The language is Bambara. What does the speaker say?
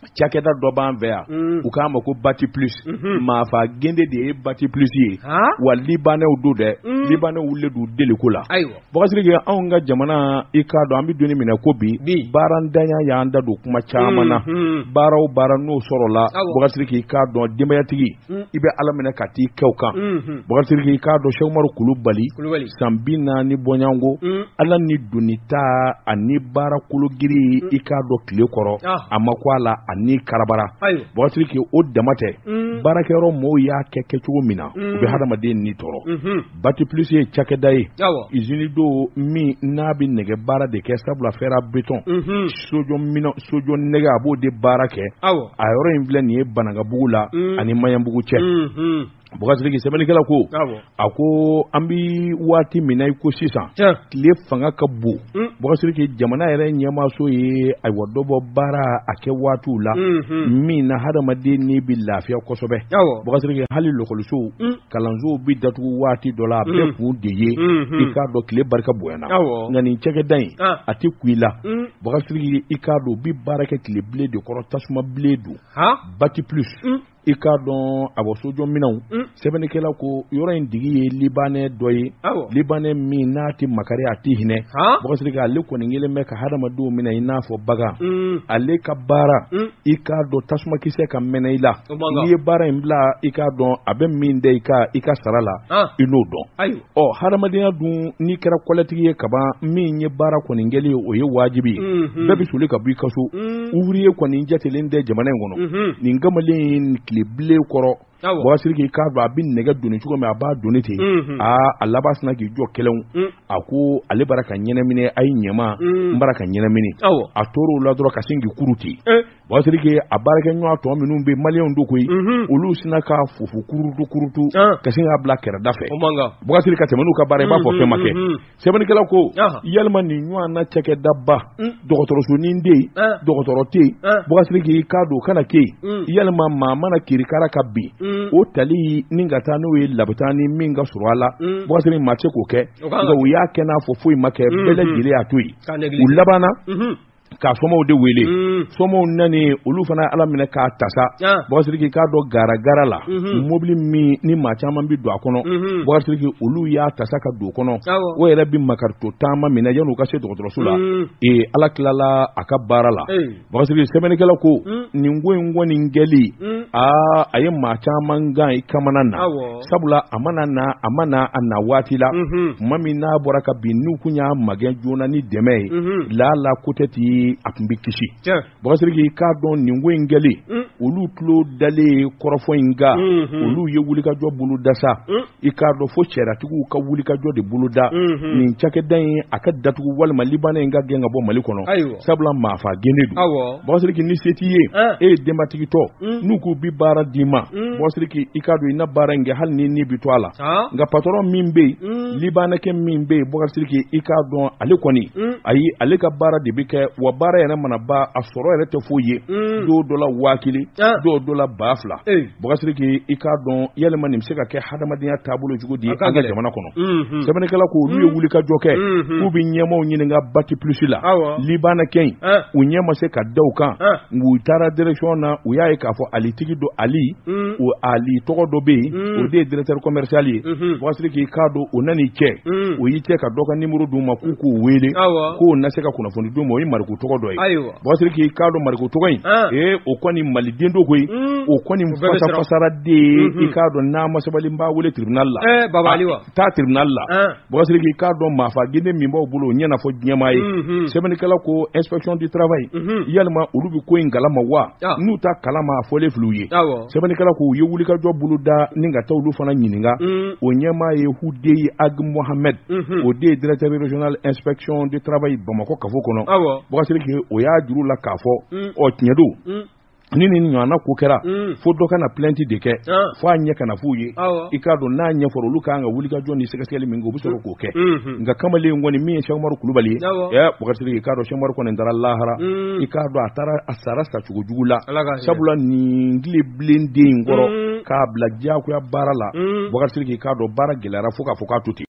Cakɛda dɔ b'an fɛ yan, u k'a ma ko Bati Plus. Maafa gende de ye Bati Plus ye. Wa libanɛw don dɛ, libanɛw wulilen don deliko la. Bakasiriki, anw ka jamana, i k'a dɔn an bɛ don min ko bi, baarantanya y'an da don kuma caman na. Baara o baara n'o sɔrɔla, Bakasiriki, i k'a dɔn denbayatigi i bɛ Ala minɛ ka t'i kɛ o kan. Bakasiriki, i k'a dɔn Sɛkumaru Kulubali, san 40 bɔɲɔgɔnko, Ala ni donita ani baara kologiri, i k'a dɔn tile kɔrɔ a ma ko a la ani karabara. Bakasiriki, o dama tɛ, baarakɛyɔrɔ mɔgɔw y'a kɛ kɛcogo min na, u bɛ hadamaden ni tɔɔrɔ. Bati Plus ye cakɛda ye, usine don min n'a bɛ nɛgɛ baara de kɛ, sabula fer à béton, sojɔ minɛn, sojɔ nɛgɛ, a b'o de baara kɛ. A yɔrɔ in filɛ nin ye Banankabugu la ani Maɲanbugu cɛ. Bakasiriki, sɛbɛnnikɛla ko, a ko an bɛ waati min na i ko sisan, tile fanga ka bon. Bakasiriki, jamana yɛrɛ ɲɛmaaso ye ayiwa dɔ bɔ baara a kɛ waatiw la min na hadamaden ni bɛ lafiya kosɛbɛ. Bakasiriki, hali lɔkɔlisow, kalansow bɛ datugu waati dɔ la, a bɛɛ kun de ye i k'a dɔn tile barika bonyana. Nka nin cakɛda in, a tɛ kun i la. Bakasiriki, i k'a dɔn u bɛ baara kɛ tile bilen de kɔrɔ, tasuma bilen don. Bati Plus, i k'a dɔn a bɔ sojɔ minɛnw. Sɛbɛnnikɛla ko yɔrɔ in tigi ye libanɛ dɔ ye, libanɛ min n'a tɛ makari, a tɛ hinɛ. Bakasiriki, ale kɔni kelen bɛ ka hadamadenw minɛ i n'a fɔ bagan. Ale ka baara, i k'a dɔn tasumakisɛ ka mɛnɛ i la, n'i ye baara in bila, i k'a dɔn a bɛ min da i ka sara la, i n'o dɔn. Ɔ hadamadenya dun, n'i kɛra kɔlɛtigi ye kaban, min ye baara kɔni kɛli ye, o ye wajibi ye, bɛɛ bɛ soli ka bɔ i ka so. Ouvrier kɔni jatelen tɛ jamana in kɔnɔ. Nin kamalen in, tile bilen kɔrɔ, Bakasiriki, i k'a dɔn a bɛ nɛgɛ doni cogo min, a b'a doni ten. Aa, a laban sina k'i jɔ kɛlɛw, a ko ale bara ka ɲɛnamini, a ye ɲɛma, n bara ka ɲɛnamini. A tor'o la dɔrɔn ka sin k'i kuru ten. Bakasiriki, a baarakɛɲɔgɔn tɔ minnu bɛ, maliyɛnw don koyi, olu sina ka fufu kurutu kurutu ka sin k'a bila kɛrɛda fɛ. Bakasiriki, ka tɛmɛ n'u ka baara, i b'a fɔ fɛn ma kɛ. Sɛbɛnnikɛla ko yalima nin ɲɔgɔn na cakɛdaba, dɔgɔtɔrɔsonin tɛ yen, dɔgɔtɔrɔ tɛ yen. Bakasiriki, i k'a dɔn o kana kɛ yen. Yalima maa mana kirikara ka bin, o tali ni ka taa n'o ye labitani min ka sɔrɔ a la, Bakasiriki, maa tɛ se k'o kɛ. Nka u y'a kɛ n'a fɔ foyi ma kɛ, bɛɛ lajɛlen y'a to yen. U labanna ka somaw de wele. Somaw nani, olu fana Ala minɛ k'a tasa. Bakasiriki, k'a dɔn garagara la, mobili min ni maa caman bɛ don a kɔnɔ, Bakasiriki, olu y'a tasa ka don o kɔnɔ. O yɛrɛ bɛ makarito taama min na yan'u ka se dɔgɔtɔrɔso la, ee, Ala tilala a ka baara la. Bakasiriki, sɛbɛnnikɛla ko nin ko in kɔni kɛli, aa, a ye maa caman gan i kamana na, sabula a mana na, a ma na a na waati la. Tuma min n'a bɔra ka bin, n'u kun y'a magɛn joona ni dɛmɛ ye, lala ko tɛ ti a tun bɛ kisi. Bakasiriki, k'a dɔn nin ko in kɛli, olu tulo dalen kɔrɔfɔ in kan, olu ye wulikajɔ boloda sa. I k'a dɔn fo sariyatigiw ka wulikajɔ de boloda nin cakɛda in a ka datugu, walima libanɛ in ka gɛn ka bɔ Mali kɔnɔ, sabula maafa gende don. Bakasiriki, ni se t'i ye, e ye denbatigi tɔ, n'u k'u bi baara d'i ma, Bakasiriki, i k'a dɔn i na baara in kɛ hali ni ni bi to a la. Nka patɔrɔn min bɛ yen, libanɛkɛ min bɛ yen, Bakasiriki, i k'a dɔn ale kɔni, ayi, ale ka baara de bɛ kɛ wa baara yɛrɛ mana ban, a sɔrɔ yɛrɛ tɛ foyi ye. Dɔw dɔ la 1000, dɔw dɔ la 2000. Bakasiriki, i k'a dɔn yalima nin bɛ se ka kɛ hadamadenya taabolo cogo di an ka jamana kɔnɔ? Sɛbɛnnikɛla ko olu ye wulikajɔ kɛ k'u bɛ ɲɛmaaw ɲininka Bati Plus la, libanɛkɛ in. U ɲɛ ma se ka da u kan. U taara direction na, u y'a ye k'a fɔ Ali tigi don, Ali, o Ali tɔgɔ dɔ bɛ yen, o de ye directeur commercial ye. Bakasiriki, i k'a dɔn o nan'i cɛ, o y'i cɛ ka dɔ ka numéro d'u ma k'u k'o wele, k'o na se ka kunnafoni d'u ma. O ye Mariku tɔgɔ dɔ ye. Bakasiriki, k'a dɔn Mariku tɔgɔ in, ee, o kɔni maliden don koyi. O kɔni fasafasara de ye. I k'a dɔn n'a ma sabali, n b'a wele tribunal la. Taa tribunal la. Bakasiriki, k'a dɔn maafa gende min b'aw bolo, o ɲɛna fɔ diɲɛmaa ye. Sɛbɛnnikɛla ko inspection du travail, yalima olu bɛ ko in kalama wa? N'u ta kalama, a fɔlen filɛ u ye. Sɛbɛnnikɛla ko u ye wulikajɔ boloda ni ka taa olu fana ɲininka. O ɲɛmaa ye Hudeyi Ag Mohamed, o de ye directeur régional inspection du travail Bamakɔ kafo kɔnɔ. Bakasiriki, o y'a juru la k'a fɔ ɔ tiɲɛ don, ni nin ɲɔgɔnna ko kɛra, fo dɔ ka na plainte de kɛ, fo a ɲɛ kana f'u ye. I k'a dɔn n'a ɲɛfɔra, olu kan ka wulikajɔ ni sɛgɛsɛgɛli min kɛ, u bɛ sɔrɔ k'o kɛ. Nka kamalen kɔni min ye Sɛkumaru Kulubali ye, ɛ, Bakasiriki, i k'a dɔn Sɛkumaru kɔni taara lahara. I k'a dɔn a taara, a sara sacogo jugu la, sabula nin tile bilen den in kɔrɔ k'a bila diyagoya baara la. Bakasiriki, i k'a dɔn baara gɛlɛyara fo k'a fɔ k'a to ten.